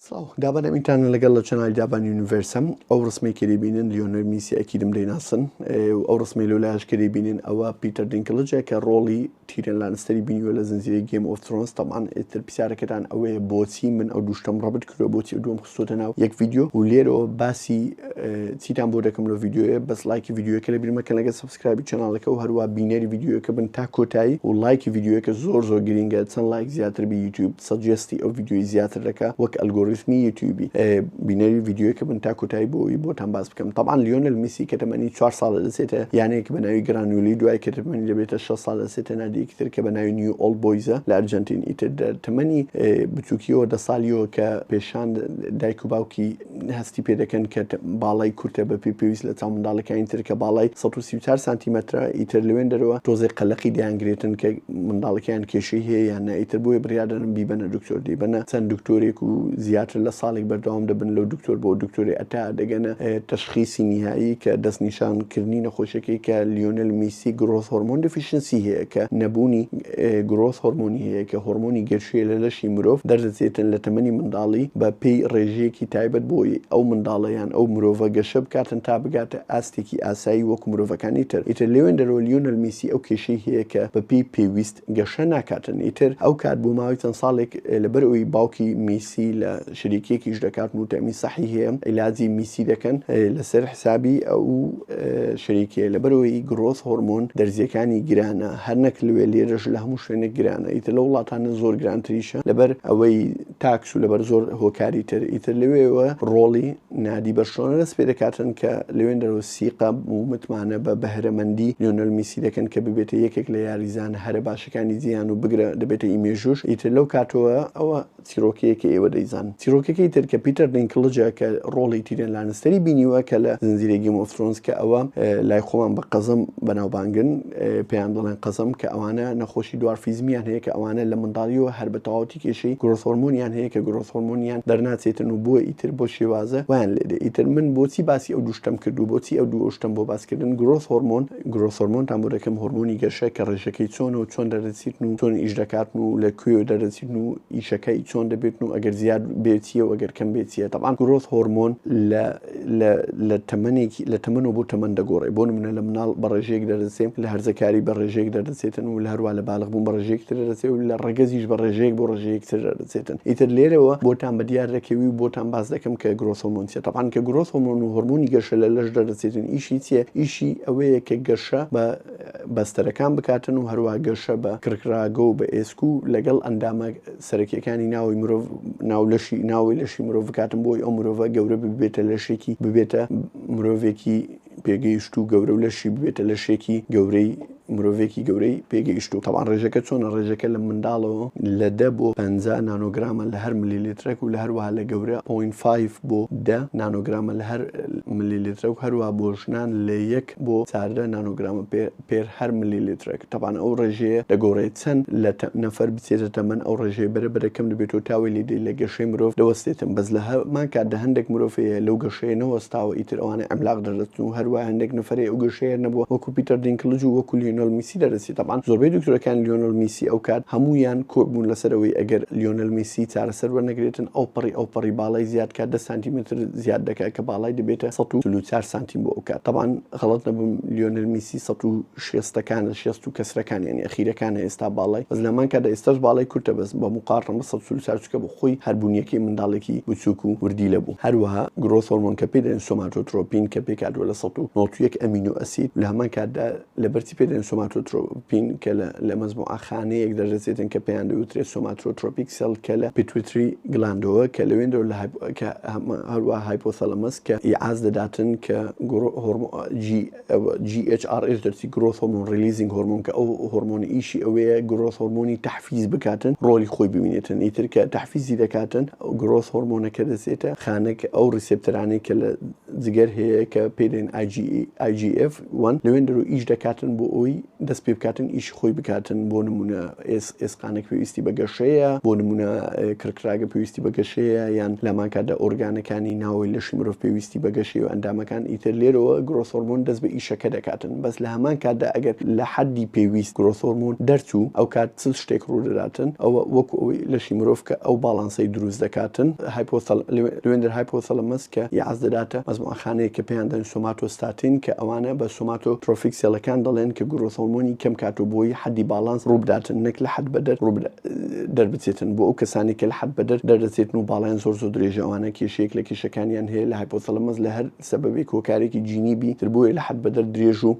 سڵاو دابان ئەمینتانە لەگەڵ لە channel ی دابان Universe م. ئەو ڕسمەی کە دەیبینن لیۆنێل میسی ئەکیدم دەیناسن و ئەو ڕسمەی لەولایش کە دەیبینن ئەوە پیتەر دینکڵجە کە ڕۆڵی تیرێن لانستەری بینیوە لە زنجیرەی Game of Thrones. تەبعەن ئیتر پرسیارەکەتان ئەوەیە بۆچی من ئەو دوو شتەم ڕەبت کردووە، بۆچی ئەو دووەم خستۆتە ناو یەک ڤیدیۆ و لێرەوە باسی چیتان بۆ دەکەم لەو ڤیدیۆیە. بەس لایکی ڤیدیۆیەکە لەبیر مەکەن لەگەڵ subscribe ی channel ەکە و هەروە بینەری ڤیدیۆیەکە بن تا کۆتایی و لایکی ڤیدیۆیەکە زۆر زۆر گرینگە، چەند لایک زیاتر بی یوتیوب suggest ی ئەو ڤیدیۆی زیاتر دەکا وەک ئەلگۆریتمی یوتیوبی. بینەری ڤیدیۆیەکە بن تا کۆتایی بۆ ئەوی بۆتان باس بکەم. تەبعەن لیۆنێل میسی کە تەمەنی 4 ساڵە دەچێتە یانەیەک بە ناوی گرانولی، دوای کە تەمەنی دەبێتە 6 ساڵ دەچێتە نادیەکی تر کە بە ناوی نیو ئۆڵد بۆیزە لە ئەرجەنتین. ئیتر تەمەنی بچووکیەوە 10 ساڵیەوە کە پێشان دایک و باوکی هەستی پێ دەکەن کە باڵای کورتە بە پێی پێویست لە چاو منداڵەکانی تر کە باڵای 134 سانتیمەترە. ئیتر لەوێن دەرەوە تۆزێک قەلەقی دەیانگرێتن کە منداڵەکەیان کێشەی هەیە یان نا. ئیتر بۆیە بڕیار دەدەن بیبەنە دکتۆر، دیبەنە چەند دکتۆرێک و زیاتر لە ساڵێک بەردەوام دەبن لەو دکتۆر بۆ دکتۆری ئەتا دەگەنە تەشخیسی نیهایی کە دەستنیشانکردنی نەخۆشیەکەی کە لیۆنێل میسی growth hormone deficiency هەیە، کە نەبوونی growth hormone ی هەیە کە هۆرمۆنی گەشەیە لە لەشی مرۆڤ دەردەچێتن لە تەمەنی منداڵی بە پێی ڕێژەیەکی تایبەت بۆی ئەو منداڵە یان ئەو مرۆڤە گەشە بکاتن تا بگاتە ئاستێکی ئاسایی وەکو مرۆڤەکانی تر. ئیتر لێوێندەرەوە لیۆنێل میسی ئەو کێشەی هەیە کە بە پێی پێویست گەشە ناکاتن. ئیتر ئەو کات بۆ ماوەی چەند ساڵێک لەبەر ئەوی باوکی میسی لە شەریکێکیش دەکاتن و تەئمین سەحی هەیە عیلاجی میسی دەکەن لەسەر حسابی ئەو شەریکەیە. لەبەرئەوەی growth hormone دەرزیەکانی گرانە، هەر نەک لەوێ لێرەش لە هەموو شوێنێک گرانە، ئیتر لە وڵاتانە زۆر گرانتریشە لەبەر ئەوەی tax و لەبەر زۆر هۆکاری تر. ئیتر لەوێوە ڕۆڵی نادی بەرشلۆنە دەست پێ دەکاتن کە لەوێندەرەوە سیقە و متمانە بە بەهرەمەندی لیۆنێل میسی دەکەن کە ببێتە یەکێک لە یاریزانە هەرە باشەکانی جیهان و بگرە دەبێتە ئی مێژووش. ئیتر لەو کاتەوە ئەوە چیرۆکەیە کە ئێوە دەیزانن. چیرۆکەکەی تر کە پیتەر دینکڵجە کە ڕۆڵی تیرێن لانستەری بینیوە کە لە زنجیرەی Game of Thrones کە ئەوە لای خۆمان بە قەزەم بەناوبانگن، پێیان دەڵێن قەزەم، کە ئەوانە نەخۆشی dwarfism یان هەیە کە ئەوانە لە منداڵیەوە هەر بە تەواوەتی کێشەی growth hormone یان هەیە کە growth hormone یان دەرناچێتن و بۆ ئیتر بۆ شێوازە وایان لێ دێ. ئیتر من بۆچی باسی ئەو دوو شتەم کرد و بۆچی ئەو دوو شتەم بۆ باس کردن؟ growth hormone growth hormone تان بۆ دەکەم، هۆرمۆنی گەشە کە ڕێژەکەی چۆنە و چۆن دەردەچیتن و چۆن ئیش دەکاتن و لە کوێ دەردەچیتن و ئیشەکەی چۆن دەبێتن و ئەگەر زیاد بێت چییە و ئەگەر کەم بێت چییە. تەبعەن growth hormone لە لە لە تەمەنێکی لە تەمەنەوە بۆ تەمەن دەگۆڕێ. بۆ نمونە لە مناڵ بە ڕێژەیەک دەردەچێ، لە هەرزەکاری بە ڕێژەیەک دەردەچێتن و لە هەروە لە بالغ بوون بە ڕێژەیەک تر دەردەچێ و لە ڕەگەزیش بە ڕێژەیەک بۆ ڕێژەیەک تر دەردەچێتن. ئیتر لێرەوە بۆتان بە دیار دەکەوی و بۆتان باس دەکەم کە growth hormone چییە. تەبعەن کە growth hormone و هۆرمۆنی گەشە لە لەش دەردەچێتن ئیشی چییە؟ ئیشی ئەوەیە کە گەشە بە بەستەرەکان بکاتن و هەروە گەشە بە کڕکڕاگە و بە ئێسک و لەگەڵ ئەندامە سەرەکیەکانی ناوی مرۆڤ ناو لەشی ناوی لەشی مرۆڤ بکاتن بۆی ئەو مرۆڤە گەورە ببێتە لەشێکی ببێتە مرۆڤێکی پێگەیشت و گەورە و لەشی ببێتە لەشێکی گەورەی مرۆڤێکی گەورەی پێگەیشت و تەبعەن ڕێژەکە چۆنە؟ ڕێژەکە لە منداڵەوە لە 10 بۆ 50 نانۆگرامە لە هەر ملیلیترێک و لە هەروەها لە گەورە 0.5 بۆ 10 نانۆگرامە لە هەر ملیلیترێک و هەروەها بۆ ژنان لە 1 بۆ 14 نانۆگرامە per هەر ملیلیترێک. تەبعەن ئەو ڕێژەیە دەگۆڕێت چەند لە نەفەر بچێتە تەمەن ئەو ڕێژەیە بەرە بەرە کەم دەبێتەوە تا وەی لێدێ لە گەشەی مرۆڤ دەوەستێتن. بەس لە هەمان کاتدا هەندێک مرۆڤ هەیە لەو گەشەیە نەوەستاوە ئیتر ئەوانە عملاق دەردەچن و هەروەها هەندێک نەفەرەی ئەو گەشەیە نەبووە وەکو پیتەر دینکڵج و وەکو لیۆنێل میسی دەردەچێت. تەبعەن زۆربەی دکتۆرەکان لیۆنێل میسی ئەو کات هەموویان کۆک بوون لەسەر ئەوەی ئەگەر لیۆنێل میسی چارەسەر وەرنەگرێتن ئەوپەڕی ئەوپەڕی باڵای زیاد کات 10 سانتیمەتر زیاد دەکات کە باڵای دەبێتە 144 سانتیم بۆ ئەو کات. تەبعەن غەڵەت نەبم لیۆنێل میسی 160ەکانە، 60 و کەسرەکان یعنی ئەخیرەکانە ئێستا باڵای، بەس لەمان کاتدا ئێستاش باڵای کورتە بەس بە مقارنە بە 144 چونکە بۆ خۆی هەر بوونیەکەی منداڵێکی بچووک و وردیلە بوو. هەروەها growth hormone کە پێی دەڵێن somatotropin کە پێکهاتووە لە 191 amino acid لە هەمان کاتدا لەبەرچی پێی دەڵێن somatotropin کە لە مەجموعە خانەیەک دەردەچێتن کە پێیان دەوترێت somatotropic cell کە لە pituitary gland ەوە کە لەوێندەوە لە کە هەروەها hypothalamus کە ئیعاز دەداتن کە GHRH دەرچی growth hormone releasing hormone کە ئەو هۆرمۆنە ئیشی ئەوەیە growth hormone ی تەحفیز بکاتن ڕۆلی خۆی ببینێتن. ئیتر کە تەحفیزی دەکاتن growth hormone ەکە دەچێتە خانەک ئەو receptor انەی کە لە جگەر هەیە کە پێی دەڵێن IGF 1 لەوێندەرۆ ئیش دەکاتن بۆ ئەوەی دەست پێ بکاتن ئیشی خۆی بکاتن بۆ نمونە ئێسقانێک پێویستی بە گەشەیە بۆ نمونە کرکراگە پێویستی بە گەشەیە یان لەمان کاتدا ئۆرگانەکانی ناوەوەی لەشی مرۆڤ پێویستی بە گەشەیە و ئەندامەکان ئیتر لێرەوە growth hormone دەست بە ئیشەکە دەکاتن بەس لە هەمان کاتدا ئەگەر لە حەدی پێویست growth hormone دەرچوو ئەو کات چ شتێک ڕوودەداتن ئەوە وەکو ئەوەی لەشی مرۆڤ کە ئەو باڵانسەی دروست دەکاتن لەوێندەر hypothalamus کە ئیعاز دەداتە مەجموعە خانەیەک کە پێیان دەڵێن somatostatin کە ئەوانە بە somatotrophic cell ەکان دەڵێن کە growth hormone ی کەم کات و بۆی حەدی باڵانس ڕووبداتن نەک لە حەد بەدەر ڕوو دەربچێتن بۆ ئەو کەسانی کە لە حەد بەدەر دەردەچێتن و باڵایان زۆر زۆر درێژە ئەوانە کێشەیەک لە کێشەکانیان هەیە لە hypothalamus لە هەر سەبەبێک هۆکارێکی جینی بی تر بۆیە لە حەد بەدەر درێژ و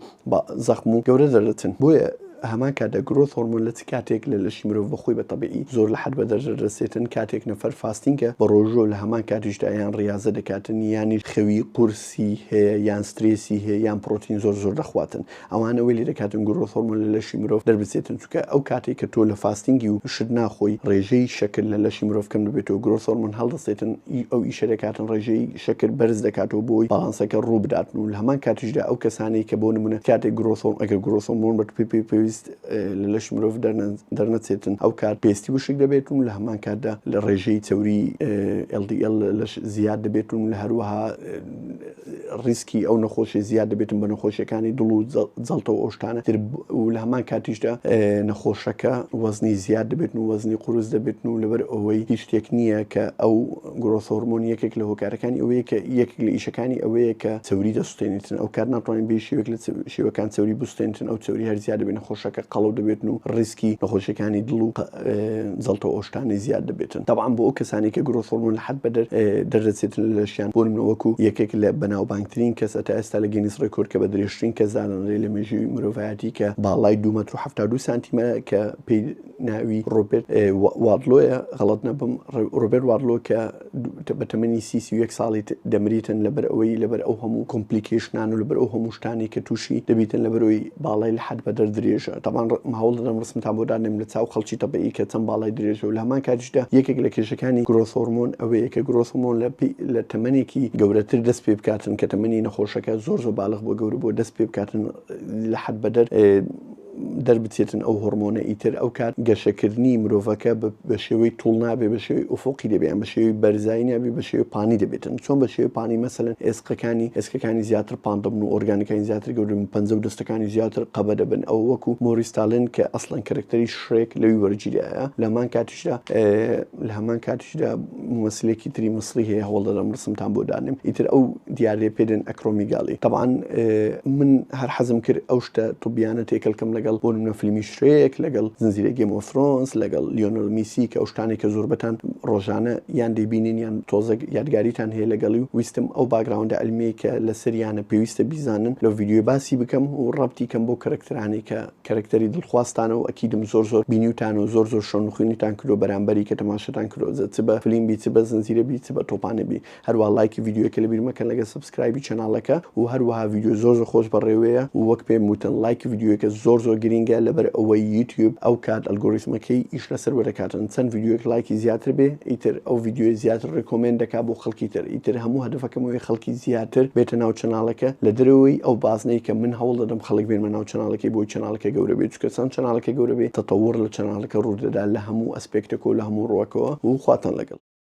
زەخم و گەورە دەردەچن بۆیە هەمان کاتدا growth hormone لە چ کاتێک لە لەشی مرۆڤ بەخۆی بە تەبیعی زۆر لە حەد بەدەر دەردەچێتن کاتێک نەفەر fasting ە بە ڕۆژووە و لە هەمان کاتیشدا یان ڕیازە دەکاتن یانیش خەوی قورسی هەیە یان سترێسی هەیە یان پڕۆتین زۆر زۆر دەخواتن ئەوانە وەی لێ دەکاتن growth hormone لە لەشی مرۆڤ دەربچێتن چونکە ئەو کاتێک کە تۆ لە fasting ی و شت ناخۆی ڕێژەی شەکر لە لەشی مرۆڤ کەم دەبێتەوە growth hormone هەڵدەستێتن ئەو ئیشە دەکاتن ڕێژەی شەکر بەرز دەکاتەوە بۆی باڵانسەکە ڕوو بداتن و لە هەمان کاتیشدا ئەو کەسانەی کە بۆ نمونە کاتێک growth hormone ئەگەر growth hormone بە پێ پێویست لە لەشی مرۆڤ دەرنەچێتن ئەو کات پێستی وشک دەبێت و لە هەمان کاتدا لە ڕێژەی چەوری LDL لەش زیاد دەبێت و لە هەروەها ڕیسکی ئەو نەخۆشی زیاد دەبێتن بە نەخۆشیەکانی دڵ و جەڵتە و ئەو شتانە تر و لە هەمان کاتیشدا نەخۆشەکە وەزنی زیاد دەبێتن و وەزنی قورس دەبێتن و لەبەر ئەوەی هیچ شتێک نییە کە ئەو growth hormone یەکێک لە هۆکارەکانی ئەوەیە کە یەکێک لە ئیشەکانی ئەوەیە کە چەوری دەسوتێنێتن ئەو کات ناتوانین بێ شێوەیەک لە شێوەکان چەوری بسوتێنێتن ئەو چەوری هەر زیاد دەبێت نەخۆشەکە قەڵەو دەبێتن و ڕیسکی نەخۆشیەکانی دڵ و جەڵتە و ئەو شتانەی زیاد دەبێتن تەبعەن بۆ ئەو کەسانەی کە growth hormone لە حەد بەدەر دەردەچێتن لە لەشیان بۆ نمونە وەکو یەکێک لە بەناوبانگترین کەس تا ئێستا لە Guinness Record کە بە درێژترین کەس دادەنرێت لە مێژووی مرۆڤایەتی کە باڵای 2 مەتر و 72 سانتیمە کە پێی ناوی ڕۆبێرت وادلۆیە غەڵەت نەبم ڕۆبێرت وادلۆ کە بە تەمەنی 31 ساڵی دەمریتن لەبەر ئەوەی لەبەر ئەو هەموو complication ان و لەبەر ئەو هەموو شتانی کە تووشی دەبیتن لەبەرەوەی باڵای لە حەد بەدەر درێژە تەبان هەوڵ دەدەم ڕسمتان بۆ دانێم لە چاو خەڵکی تەبعی کە چەند باڵای درێژە و لە هەمان کاتیشدا یەکێک لە کێشەکانی growth hormone ئەوەیە کە growth hormone لە لە تەمەنێکی گەورەتر دەست پێ بکاتن کە تەمەنی نەخۆشەکە زۆر زۆر بالغ بۆ گەورە بۆ دەست پێ بکاتن لە حەد بەدەر دەربچێتن ئەو هۆڕمۆنە ئیتر ئەو کات گەشەکردنی مرۆڤەکە بە شێوەی توڵ نابێ بە شێوەی ئوفقی دەبێ یان بە شێوەی بەرزایی نابێ بە شێوەی پانی دەبێتن چۆن بە شێوەی پانی مەسەلەن ئێسقەکانی ئێسکەکانی زیاتر پان دەبن و ئۆرگانەکانی زیاتر گەورە دەبن پەنجە و دەستەکانی زیاتر قەبە دەبن ئەو وەکو مۆریس تالن کە ئەسڵەن کەرەکتەری شرێک لەوی وەرگیرایە لە هەمان کاتیشدا لە هەمان کاتیشدا مومەسیلێکی تری میسری هەیە هەوڵ دەدەم ڕسمتان بۆ دانێم ئیتر ئەو دیاردەیە پێ دێن acromegaly تەبعەن من هەر حەزم کرد ئەو شتە طبیانە تێکەڵ کەم لەگەڵ بۆ نمونە فیلمی شرێک لەگەڵ زنجیرەی Game of Thrones لەگەڵ لیۆنێل میسی کە ئەو شتانەی کە زۆربەتان ڕۆژانە یان دەیبینین یان تۆزێک یادگاریتان هەیە لەگەڵی و ویستم ئەو background ە عیلمیەی کە لەسەریانە پێویستە بیزانن لەو ڤیدیۆی باسی بکەم و ڕەبتی کەم بۆ کەرەکتەرانەی کە کەرەکتەری دڵخوازتانە و ئەکیدم زۆر زۆر بینیوتانە و زۆر زۆر شەونخوینیتان کردوە بەرامبەری کە تەماشاتان کردوە جا چ بە فلیم بی چ بە زنجیرە بی چ بە تۆپانە بی هەروا لایکی ڤیدیۆکە لەبیر مەکەن لەگەل subscribe ی channel ەکە و هەروەها ڤیدیۆ زۆر زۆر خۆش بەڕێوەیە و وەک پێم وتن لایکی ڤیدیۆکە زۆر زۆر گرینگە لەبەر ئەوەی یوتیوب ئەو کات ئەلگۆریسمەکەی ئیش لەسەر وەدەکاتن چەند ڤیدیۆیەک لایکی زیاتر بێ ئیتر ئەو ڤیدیۆیە زیاتر recommend دەکا بۆ خەڵکی تر ئیتر هەموو هەدەفەکەم ئەوەیە خەڵکی زیاتر بێتە ناو channel ەکە لە دەرەوەی ئەو بازنەی کە من هەوڵ دەدەم خەڵک بێنمە ناو channel ەکەی بۆی channel ەکە گەورە بێت چونکە چەند channel ەکە گەورە بێ تەتەوڕ لە channel ەکە ڕوو دەدا لە هەموو aspect ێکەوە لە هەموو ڕووەکەوە و خواتان لەگەڵ.